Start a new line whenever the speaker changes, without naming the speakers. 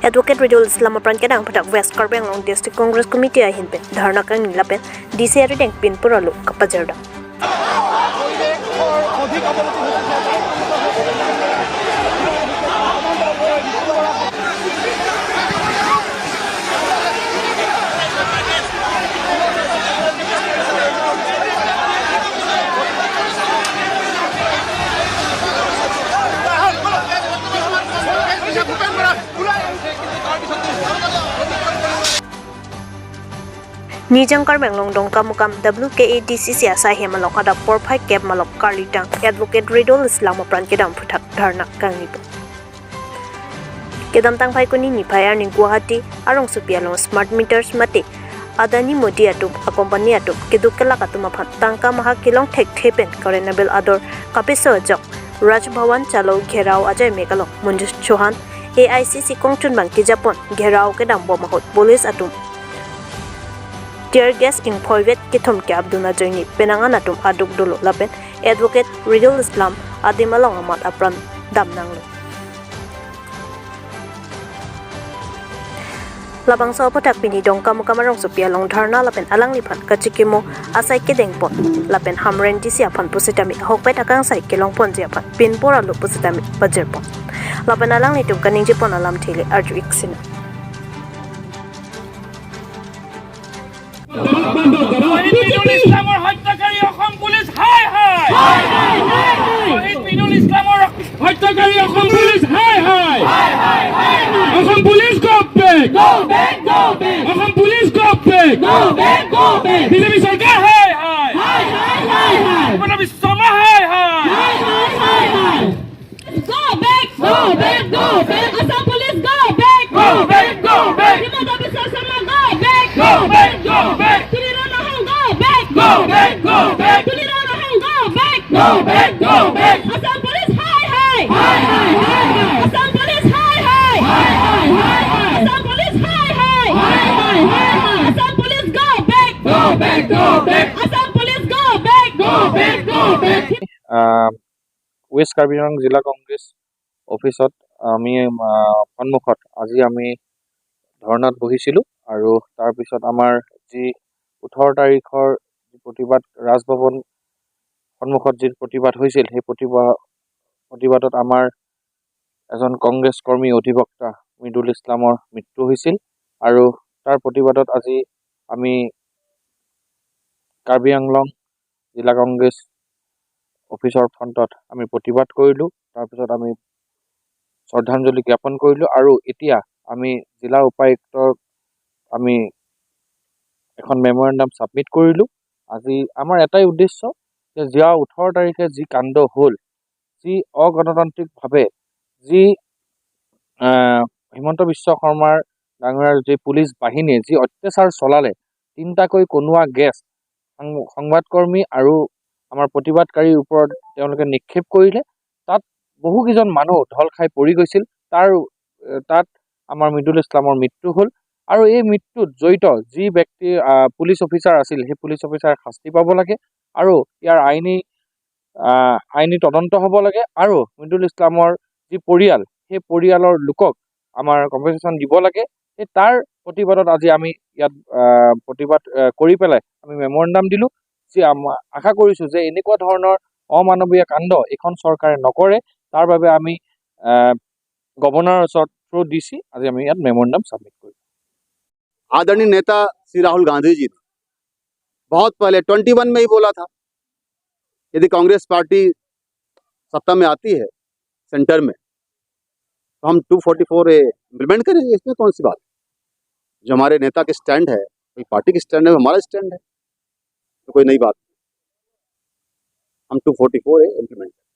Advocate Ridul Islam apran kedang phatak West Karbi Anglong District Congress Committee a hinpen dharna kang ni lapen DC ari deng pin puralu kapajarda.
অধিক অৱনতি হৈছে।
Nijang Karbi Anglong Dongka Mukam WKADCC asa hemalok ada porphai cap malok karlitang Advocate Ridul Islam apran kedang phatak dharna kang ni kedam tang phai kuni ni phai arni Guwahati arong supialong smart meters mate Adani Modi atum a company atum keduk kelak atum aphan tangka maha kilong thek thepen karenabel ador kapiso jok Raj Bhawan chalo gherao Ajay Megalong Manju Chauhan AICC kongchun bang kijapon gherao kedam bomahot police atum tear gas ing phoivet kithom ke abduna joini penangan atum aduk dolo lapen Advocate Ridul Islam adimalong amat apran damnanglo labang so potak pini dongka mukamarong supia long dharna lapen alang liphan kachikimo asai ke dengpon lapen hamren disi aphan pusitami hokpet akang sai ke long pon jiaphan pinpora lo pusitami bajerpon lapen alang litum kaning jipon alam thele arju iksina.
শ্বহীদ মৃদুল ইছলামৰ হত্যাকাৰী Assam police হায় হায়! শ্বহীদ মৃদুল ইছলামৰ হত্যাকাৰী Assam police হায় হায়! Assam police go back! Assam police go back! BJP চৰকাৰ হায় হায়! হিমন্ত বিশ্ব শৰ্মা হায় হায়!
Go back! Go back! Go back! Assam police, go back!
Go back! Go back!
Himanta Biswa Sarma, go back!
Go back! Go back!
Tuliram Ronghang, go back!
Go back! Go back!
Tuliram Ronghang, go back!
Go back! Go back!
Assam police, হায় হায়! Assam police, হায় হায়! Assam police, হায় হায়! Assam police, go back!
Go back! Go back!
Assam police, go back!
Go back! Go back!
West Karbi Anglong জিলা কংগ্ৰেছ অফিচত আমি সন্মুখত আজি আমি ধৰ্ণাত বহিছিলোঁ আৰু তাৰপিছত আমাৰ যি 18 তাৰিখৰ যি প্ৰতিবাদ, ৰাজভৱন সন্মুখত যি প্ৰতিবাদ হৈছিল, সেই প্ৰতিবাদত আমাৰ এজন কংগ্ৰেছ কৰ্মী অধিবক্তা মৃদুল ইছলামৰ মৃত্যু হৈছিল আৰু তাৰ প্ৰতিবাদত আজি আমি কাৰ্বি আংলং জিলা কংগ্ৰেছ অফিচৰ ফ্ৰণ্টত আমি প্ৰতিবাদ কৰিলোঁ। তাৰপিছত আমি শ্ৰদ্ধাঞ্জলি জ্ঞাপন কৰিলোঁ আৰু এতিয়া আমি জিলা উপায়ুক্তক আমি এখন মেমৰেণ্ডাম ছাবমিট কৰিলোঁ। আজি আমাৰ এটাই উদ্দেশ্য যে যোৱা 18 তাৰিখে যি কাণ্ড হ'ল, যি অগণতান্ত্ৰিকভাৱে যি হিমন্ত বিশ্ব শৰ্মাৰ ডাঙৰীয়াৰ যি পুলিচ বাহিনীয়ে যি অত্যাচাৰ চলালে, তিনিটাকৈ কণুৱা গেছ সংবাদকৰ্মী আৰু আমাৰ প্ৰতিবাদকাৰীৰ ওপৰত তেওঁলোকে নিক্ষেপ কৰিলে, তাত বহুকেইজন মানুহ ঢল খাই পৰি গৈছিল। তাত আমাৰ মৃদুল ইছলামৰ মৃত্যু হ'ল আৰু এই মৃত্যুত জড়িত যি ব্যক্তি পুলিচ অফিচাৰ আছিল, সেই পুলিচ অফিচাৰ শাস্তি পাব লাগে আৰু ইয়াৰ আইনী তদন্ত হ'ব লাগে আৰু মৃদুল ইছলামৰ যি পৰিয়াল, সেই পৰিয়ালৰ লোকক আমাৰ কম্পেনচেশ্যন দিব লাগে। সেই তাৰ প্ৰতিবাদত আজি আমি ইয়াত প্ৰতিবাদ কৰি পেলাই আমি মেমৰেণ্ডাম দিলোঁ। যি আশা কৰিছোঁ যে এনেকুৱা ধৰণৰ অমানৱীয় কাণ্ড এইখন চৰকাৰে নকৰে, তাৰ বাবে আমি গভৰ্ণৰৰ ওচৰত থ্ৰু ডি চি আজি আমি ইয়াত মেমৰেণ্ডাম ছাবমিট কৰিম।
आदरणीय नेता श्री राहुल गांधी जी ने बहुत पहले 21 में ही बोला था, यदि कांग्रेस पार्टी सत्ता में आती है सेंटर में तो हम 244 ए इम्प्लीमेंट करेंगे। इसमें कौन सी बात है? जो हमारे नेता के स्टैंड है, कोई पार्टी के स्टैंड है, वो हमारा स्टैंड है, तो कोई नई बात नहीं। हम 244 ए इम्प्लीमेंट करेंगे।